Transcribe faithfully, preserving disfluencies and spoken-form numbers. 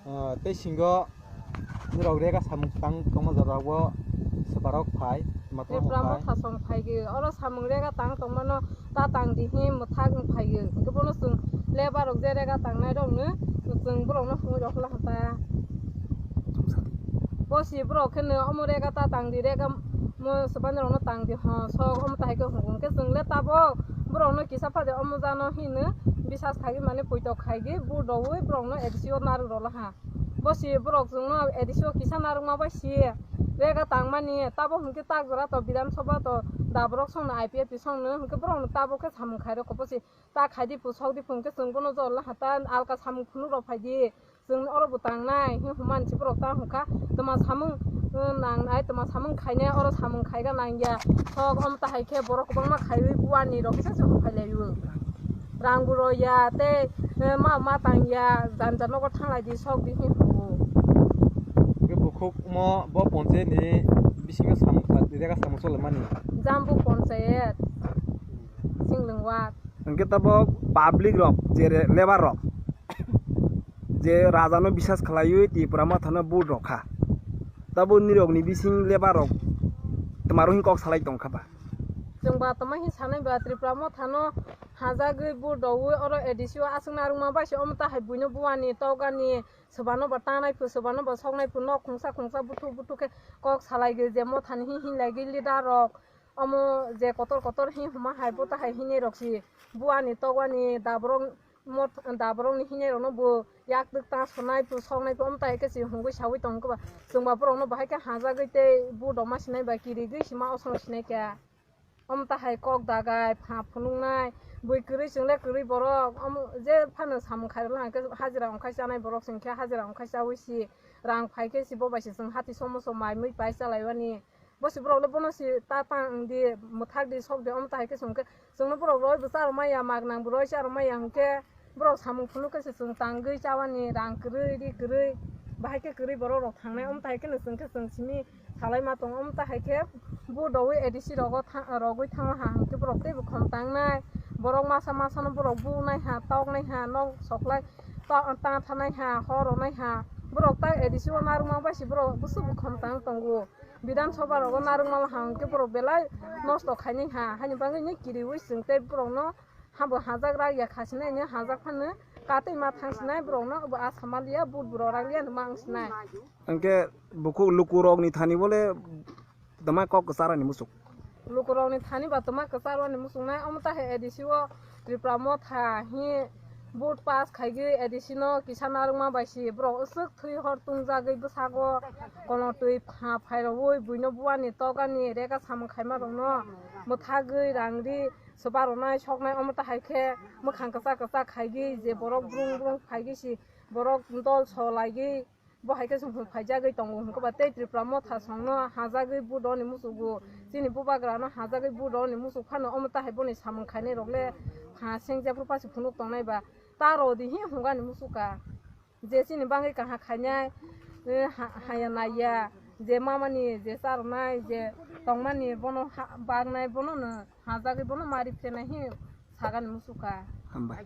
Ah, tei singo nirok rega samung tang tongma jora o swbarok phai, matwrwng Tripura phai. Motha song phai ge, oro samung rega tang tongmano ta tang di hi mwthak wng phai ge. Hwnkhe bono chwng labour rok je rega tangnai rokno chwng borokno hwnwi rw kha ta. Bo si borok kheno omo rega ta tang di, rega mo swbani rokno tang di ho, sok omo ta hai khe hwngo. Hwnkhe chwng le tabok borokno kisa phade omo jano hino bisas khagwi mane poito khaigwi bu doui borokno A D C o narwk rw la ha. Bo si borok chwngno A D C o kisa narwkma bai si rega tangmani, tabo hwnkhe tak jora to Bidhan Sabha to da borok songno I P F T songno hwnkhe borokno tabo khe samung khairokho bo si ta khaidi pu sokdi pu hwnkhe chwng bono jor la ha ta alka samung phunuk rok phaidi chwng oro bo tangnai hi hwnmani si borok ta hwnkha tma samung, uh, nangnai tma samung khainai oro samung khaiga nangya sok omo ta hai khe borok kwbangma khaiwi buani rok kisa se hwnphai laio. Rang bo rw ya tei, eh, ma ma tang ya, janja nogo thanglai di sok di hin hwngo. Hwnkhe bukhuk mo bo ponchayat ni bisingo samung kha, rega samung chole mani. Jambu ponchayat, Singlwng ward. Hwnkhe tabok public rok, je re-, labour rok, je raja no bisas khlaiwi Tipra Motha no vote rok kha, tabok nirok ni bising labour rok twmaro hin kok salai tong kha ba? Chwng ba tongma hin sanai ba Tripura Motha no hajagwi bu doui oro A D C o aswk narwkma bai se omo ta hai buino buani tokgani swbano ba tanai phu swbano ba soknai phu nok khungsa khungsa buthuk buthuk khe kok salai gwi je Mothani hin hin lai gwi leader rok omo je kotor kotor hin huma hai bo ta hai hinwi rok si buani tokgani daborok Mot-, da borokni hinwi rokno bo yak twk ta sonai, bo soknai, bo omtai khe se hungwi saui tong khe ba. Chwng ba borokno bahai khe hajagwi tei bu doma sinai bai kirigwi sima osong sinai khe. Omta hai kok dagai, pha phunuknai, bui kwrwi chwng le kwrwi borok, omo je phano samung khairokno hwnkhe hajira ongkhai chanai borok chwng khe hajira ongkhai chaui si rang phai khe si bo bai se chwng hati somo som mai mui pai chalaiwani. Bo si borok le bono si ta tang di, mwthak di, sok di, omo ta hai khe chwng khe chwngno borok roi bo charwk maya, mak nang bo roi charwk maya hwnkhe borok samung phunuk khe se chwng tangwi chawani rang kwrwi, ri kwrwi, bahai khe kwrwi borok rok thangnai, omo ta hai kheno chwng khe chwng simi salai ma tongo, omo ta hai khe bu doui A D C rogo tha-, rogwi thango ha hwnkhe borok teibo khom tangnai, borok masa masa no borok bunai ha, toknai ha, nok soklai ta, ta thanai ha, hor ronai ha, borok ta A D C o narwkma bai se borok bwswk bo khom tang tongo. Bidhan Sabha rogo narwkma hwnkhe borok belai nosto khainai ha, haini bagwi ni kiriwi chwng tei borokno habo hajak rak ya khasinai ni hajak phano katwi ma thangsinai borokno bo asama liya but borok rak liya ma wngsinai. Hwnkhe bukhuk lukurokni thani bole tama kok kwcharani muchuk. Lukurokni thani ba tama kwcharwani muchungnai omo ta hai A D C o Tripura Motha hi vote pass khaigwi A D C no kisa narwkma bai si borok aswk thwi hor tungjagwi bwsago kolotwi pha phairogwi buino buani tokgani rega samung khaima rokno mwthagwi rang ri swba rwnai soknai omo ta hai khe mwkhang kwchak kwchak khaigwi je borok brung brung phaigwi si borok dol so laigwi bo hai khe chwng phung phaijagwi tongo hwnkhe ba tei Tripura Motha songno hajagwi vote rwni muchungo chini bubagrano hajagwi vote rwni muchung phano omo ta hai boni samung khainai rok le pha seng jephru pasi phunuk tongnai ba ta rw di hi hwnkani muchung kha. Je chini bagwi kaham khainai, eh, ha-, haya naiya, je mamani, je charwnai, je tongmani, bono ha-, baknai, bono no hajagwi, bono mari phenai hi sagani muchung kha. Hambai.